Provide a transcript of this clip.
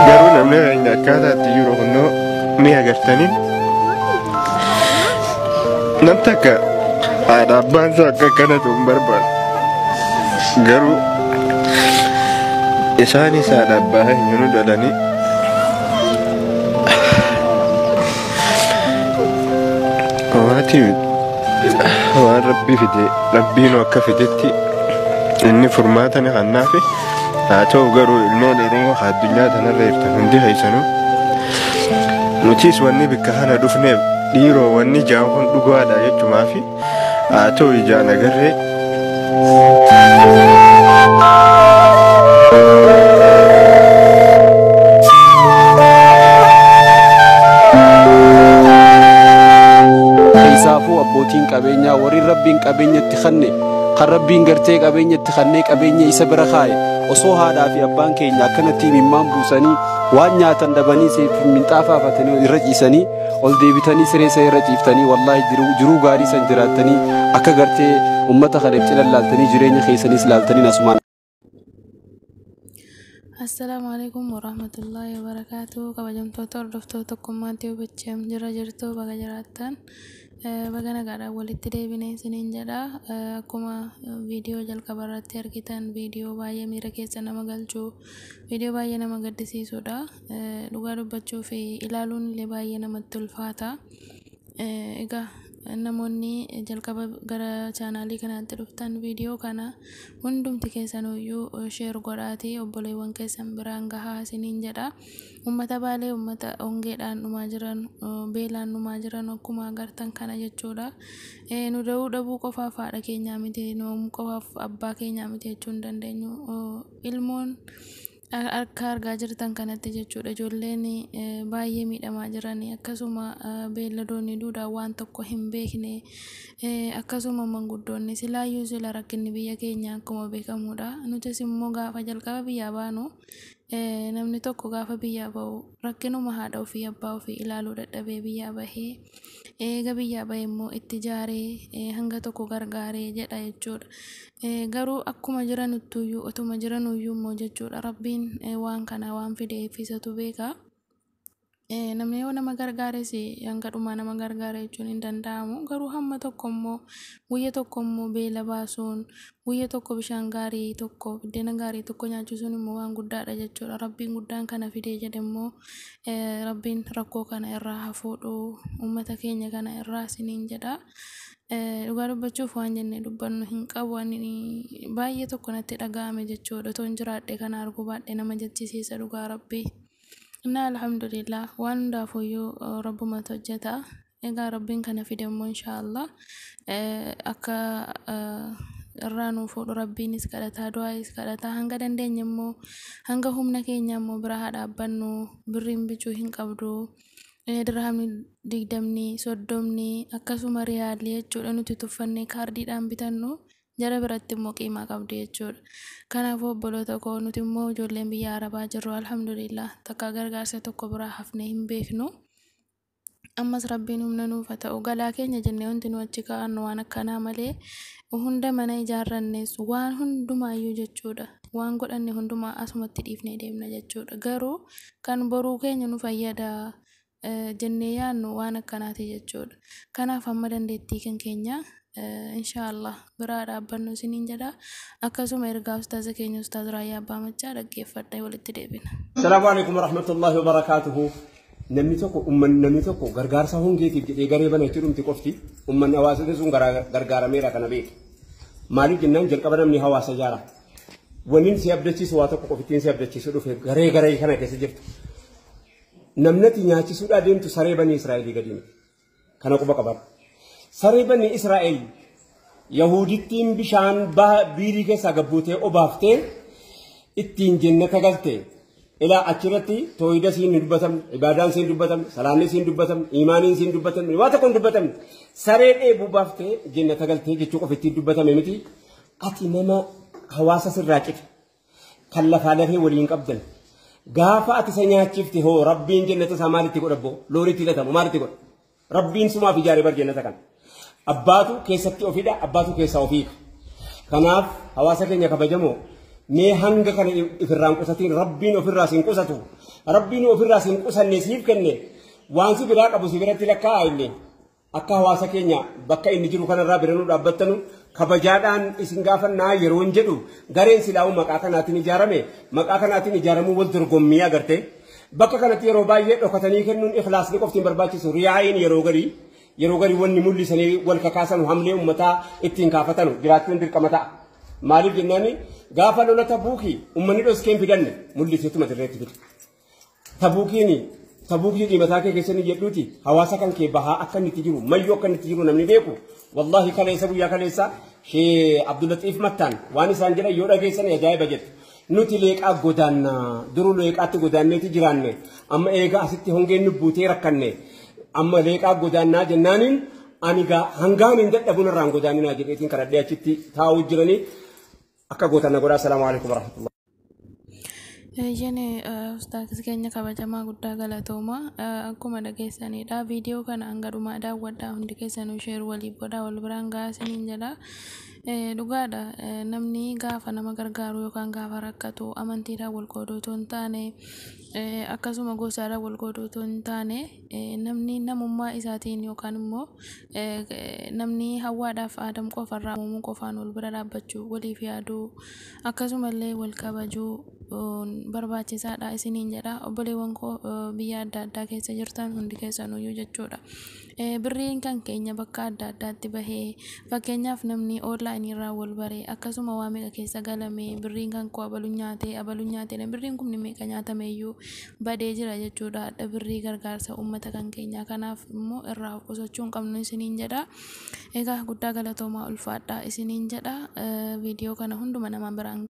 Garuu namni keenya akkaataa itti jiru kunnoo ni agartanii. Nam takka haadha abbaan isaa akka akkanatu hin barbaadu. Garuu isaanis haadha abbaa keenya nu dhalanii maatii waan rabbi fide rabbiin akka fidetti inni furmaata ni kennaafi. Haa ta'u garuu ilmoon Oromoo addunyaa tanarra jirtan hundi keessanuu nutis wanni bikka kana dhufneef dhiiroo wanni jaan kun dhugaadha jechumaafi haa ta'u ijaan agarree. Keessaafuu abbootiin qabeenyaa warri rabbiin qabeenya itti kenne kan rabbiin gartee qabeenya itti kennee qabeenya isa bira kaa'e osoo haadhaa fi abbaan keenya akkanatti imimmaan buusanii waan nyaatan dhabanii minxaafaafatanii irra ciisanii ol deebitanii siree isa irra ciiftanii wallaahi jiruu gaarii san jiraattanii akka gartee uummata kana cina laaltanii jireenya keessanis laaltanii asumaan. Assalaamu alaikum warahmatullahi wabarakatuh. Kabajamtoota hordoftoota tokkummaatti hubachiam jira jirtu baga jiraattan baga nagaadhaan walitti deebine isiniin jedha. Akkuma viidiyoo jalqaba irratti argitan viidiyoo baay'ee miira keessa nama galchu, viidiyoo baay'ee nama gaddisiisudha. Dhugaa dubbachuu fi ilaaluun illee baay'ee namatti ulfaata. Egaa namoonni jalqaba gara chaanaalii kanaatti dhuftan viidiyoo kana hundumti keessanuyyuu sheer godhaatii obboleewwan keessan biraan gahaa isiniin jedha. Uummata Baalee uummata hongeedhaan dhumaa jiran, beelaan dhumaa jiran akkuma agartan kana jechuudha. Nu da'uu dhabuu qofaaf haadha keenyaa miti, nu qofaaf abbaa keenyaa miti jechuu hin dandeenyu. Ilmoon akka argaa jirtan kanatti jechuudha ijoolleen baay'ee miidhamaa jiran, akkasuma beelladoonni duudhaan waan tokko hin beekne, akkasuma manguddoonni silaayyuu sila rakkinni biyya keenya akkuma beekamudha. Nutis immoo gaafa jalqaba biyyaa baanu namni tokko gaafa biyyaa bahu rakkinuma haadha ofii abbaa ofii ilaaluu dadhabee biyyaa bahee eega biyyaa bahee immoo itti jaaree hanga tokko gargaaree jedha jechuudha. Garuu akkuma jiranuttuyyuu otuma jiranuyyuu immoo jechuudha rabbiin waan kana waan fideef isatu beeka. Namni yoo nama gargaares hanga dhumaa nama gargaara jechuun hin danda'amu. Garuu hamma tokko immoo guyya tokko immoo beela baasuun, guyya tokko bishaan gaarii tokko buddeena gaarii tokko nyaachisuun immoo waan guddaadha jechuudha. Rabbiin guddaan kana fidee jedhe immoo rabbiin rakkoo kana irraa haa fuudhu uummata keenya kana irraa isiniin jedha. Dhugaa dubbachuuf waan jennee dubbannu hin qabu. Ani baay'ee tokko natti dhaga'ame jechuudha. Otoo hin jiraadhe kana arguu baadhee nama jechisiisa dhugaa rabbii. Inna alhamdulillah waan hundaafuyyuu rabbumatu hojjeta. Egaa rabbiin kana fide immoo inshaallah akka irraa nuu fuudhu rabbiinis kadhataa du'aayis kadhataa hanga dandeenye immoo hanga humna keenya immoo bira haa dhaabbannu. Birriin bicuu hin qabdu. Dirhamni 20 30 akkasuma riyaalii jechuudha nuti tuffannee kaardiidhaan bitannu jara biratti immoo qiimaa qabdi jechuudha. Kanaafuu obboloota koo nuti immoo ijoolleen biyya Arabaa jirru alhamdulillah takka gargaarsa tokko biraa hafnee hin beeknu. Ammas rabbiin humna nuuf haa ta'u. Galaa keenya jennee wanti nu achi kaa'annu waan akkanaa malee hunda mana ijaarrannes waan hundumaayyuu jechuudha. Waan godhanne hundumaa asumatti dhiifnee deemna jechuudha. Garuu kan boruu keenya nu fayyada jennee yaadnu waan akkanaati jechuudha. Kanaaf amma dandeettii kan keenya inshaallah biraa dhaabbannu isiniin jedha. Akkasuma ergaa ustaaza keenya ustaaz Raayyaa Abbaa Maccaa dhaggeeffadha walitti deebina. Assalaamu alaikum warahmatullahi wabarakaatuhu. Namni tokko uummanni namni tokko gargaarsa hongeetiif jedhee garee bana itti dhumti qofti uummanni hawaasa sun gargaarameera kana beeku. Maaliif jennaan jalqaba namni hawaasa ijaara. Wanni si abdachiisu waa tokko qofittiin si abdachiisu dhufe garee garee kana keessa jirtu. Namnati nyaachisuudhaa deemtu saree banii Israa'elii gadi miti. Kana quba qabadhu. Saree banii Israa'el Yaahudittiin bishaan biirii keessaa gabbuutee obaaftee ittiin jennata galte. Ilaa achirratti tooyida siin hin dubbatamne, ibaadaan siin dubbatamne, salaanni siin dubbatamne, imaaniin siin dubbatamne, waa tokko hin dubbatamne. Saree dheebuu baaftee jennata galtee jechuu qofa ittiin dubbatame miti. Ati nama hawaasa sirraa cite kan lafaa lafee waliin qabdan. Gaafa ati isa nyaachifte hoo rabbiin jennata isaa maalitti godha boo? Looriitti hidhatamu maalitti godha? Rabbiin sumaaf ijaare bar jannata kana. Abbaatu keessatti ofiidha, abbaatu keessaa ofiika. Kanaaf hawaasa keenya kabajamoo mee hanga kana ifirraan qusatiin Rabbiin ofirraa siin qusatu. Rabbiin ofirraa siin qusanne siif kenne waan si biraa qabu si biratti lakkaa'a inni. Akka hawaasa keenya bakka inni jiru kanarraa bira nu dhaabbattanu kabajaadhaan isin gaafannaa yeroon jedhu gareen silaa'uu maqaa kanaatiin ijaarame maqaa kanaatiin ijaaramuu wal dorgommii agarte. Bakka kanatti yeroo baay'ee dhokatanii kennuun ikhlaasni qofti hin barbaachisu riyaa'iin yeroo garii wanni mul'isanii wal kakaasan hamlee uummataa ittiin kaafatanu jiraachuun dirqama ta'a. Maaliif jennaan gaafa lola Tabuukii uummanni dhoskee hin fidanne mul'iseetuma dirreetti fide. Tabuukii mataa kee keessatti jedhuuti hawaasa kan kee bahaa akka inni itti jiru mayyoo akka inni itti jiru namni beeku wallaahi kaleessa guyyaa kaleessa shee Abdullatiif Mattaan waan isaan jedhan yoo dhageessan ajaa'iba jettu. Nuti leeqaa godaanna duruu leeqaatti godaanneeti jiraanne amma eega asitti hongeen nu buutee rakkanne amma leeqaa godaannaa jennaaniin ani hangaan hin dadhabuun irraan godaaninaa jedheetiin kadhadhee achitti taa'uu jiranii akka gootanna godhaa. Assalaamu alaikum warahmatullahi. Eeyyeen ustaas keenya kabajamaa guddaa galatooma. Akkuma dhageessanidha. Viidiyoo kana hanga dhumaa daawwadhaa hundi keessanuu share waliif godhaa wal biraan gahaa isiniin jedha. Dhugaadha namni gaafa nama gargaaru yookaan gaafa rakkatu amantiidhaan wal qooduu otoo hin taane akkasuma gosaadhaan wal qooduu otoo hin taane namni namummaa isaatiin yookaan immoo namni hawwaadhaaf aadam qofarraa uumamuu qofaan wal bira dhaabbachuu waliif yaaduu akkasumallee wal kabajuu barbaachisaadha isiniin jedha. Obboleewwan koo biyya adda addaa keessa jirtan hundi keessanuyyuu jechuudha. Birriin kan keenya bakka adda addaatti bahee fakkeenyaaf namni oonlaayinii irraa wal baree akkasuma waa meeqa keessa galamee birriin kan koo abalu nyaatee abalu nyaatee birriin kumni meeqa nyaatameeyyuu badee jira jechuudha. Hadha birrii gargaarsa uummata kan keenyaa kanaaf immoo irraa of qusachuu hin qabnu isiniin jedha. Egaa guddaa galatoomaa ulfaadha isiniin jedha. Viidiyoo kana hunduma nama biraan.